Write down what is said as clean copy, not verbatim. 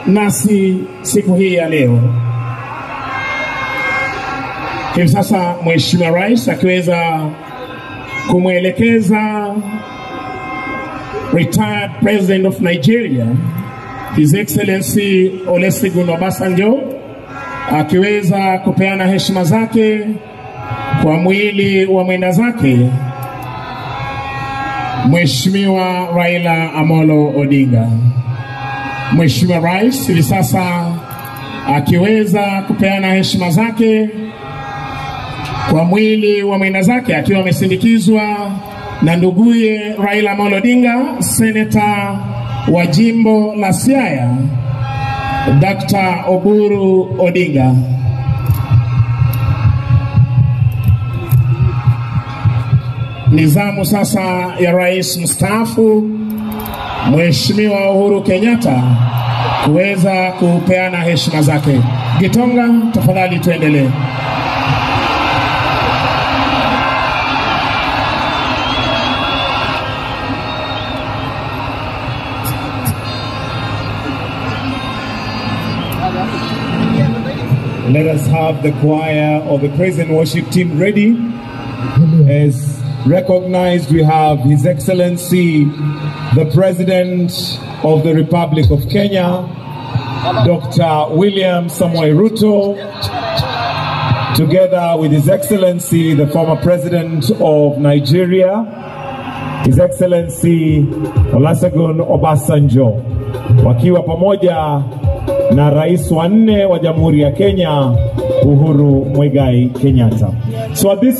nasi siku hii ya leo. Hivi sasa Mheshimiwa Rais akiweza kumwelekeza retired President of Nigeria, His Excellency Olusegun Obasanjo, akiweza kupeana heshima zake kwa mwili wa mwenda zake Mheshimiwa Raila Amolo Odinga. Mheshimiwa Rais hivi sasa akiweza kupeana heshima zake kwa mwili wa mwenda zake akiwa amesindikizwa na nduguye Raila Amolo Odinga, seneta wa jimbo la Siaya, Dr. Oburu Odinga. Ni zamu sasa ya Rais mstaafu Mheshimiwa Uhuru Kenyatta kuweza kupeana heshima zake. Gitonga, tafadhali tuendelee. Let us have the choir of the praise and worship team ready. As recognized, we have His Excellency, the President of the Republic of Kenya, Dr. William Samoei Ruto, together with His Excellency, the former President of Nigeria, His Excellency Olusegun Obasanjo, wakiwa pamoja na Rais wa nne wa Jamhuri ya Kenya, Uhuru Muigai Kenyatta. So at this